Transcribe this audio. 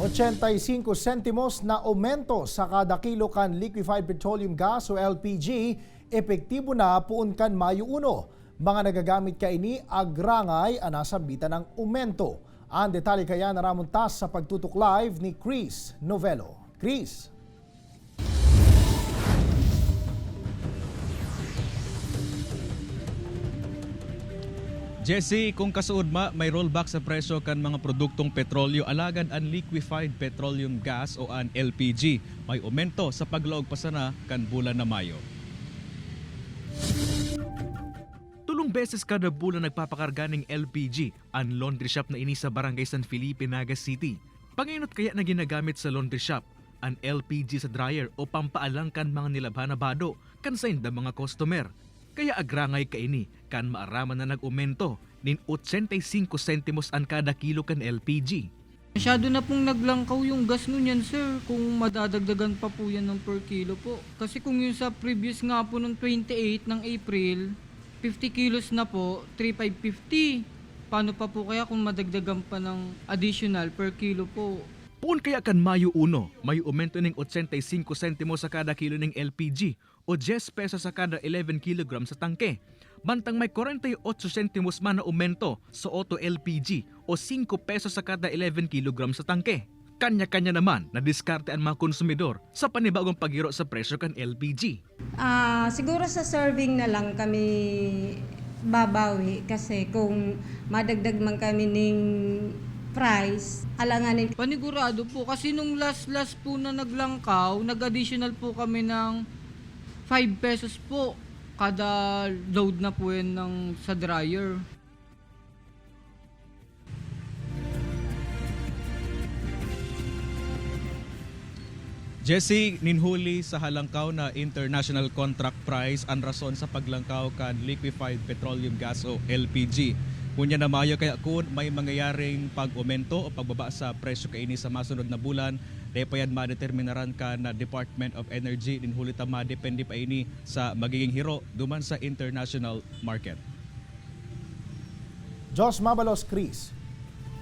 85 sentimos na aumento sa kada kilo kan liquefied petroleum gas o LPG, epektibo na puon kan Mayo 1. Mga nagagamit kaini agrangay ang nasambitan ng aumento. Ang detalye kaya naramuntas sa pagtutok live ni Chris Novello. Chris. Jesse, kung kasuod ma, may rollback sa presyo kan mga produktong petrolyo alagad ang liquefied petroleum gas o ang LPG. May aumento sa paglaog pa sana kan bulan na Mayo. Tulong beses kada bulan nagpapakarga ng LPG ang laundry shop na ini sa Barangay San Felipe, Naga City. Panginot kaya na ginagamit sa laundry shop ang LPG sa dryer o pampaalang kan mga nilabhan na bado kan sa inda mga customer. Kaya agrangay kaini kan maaraman na nag-aumento nin 85 sentimos ang kada kilo kan LPG. Masyado na pong naglangkaw yung gas nun yan, sir. Kung madadagdagan pa po yan ng per kilo po. Kasi kung yung sa previous nga po nung 28 ng April, 50 kilos na po, 3,550. Paano pa po kaya kung madagdagan pa ng additional per kilo po? Puon kaya kan Mayo 1, may aumento ning 85 sentimos sa kada kilo ng LPG o 10 pesos sa kada 11 kilogram sa tangke. Bantang may 48 sentimos man na aumento sa auto LPG o 5 pesos sa kada 11 kilogram sa tangke. Kanya-kanya naman na diskarte ang mga konsumidor sa panibagong paghiro sa presyo kan LPG. Siguro sa serving na lang kami babawi kasi kung madagdag man kami ning price, alanganin. Panigurado po kasi nung last last po na naglangkaw, nag-additional po kami ng 5 pesos po kada load na po yan ng, sa dryer. Jesse, ninhuli sa halangkaw na international contract price ang rason sa paglangkaw kan liquefied petroleum gas o LPG. Kunya na Mayo kaya kung may mangyayaring pag-aumento o pagbaba sa presyo kaini sa masunod na bulan, dahil pa yan madeterminaran ka na Department of Energy, ninhuli ta madepende pa ini sa magiging hiro duman sa international market. Jos Mabalos, Chris.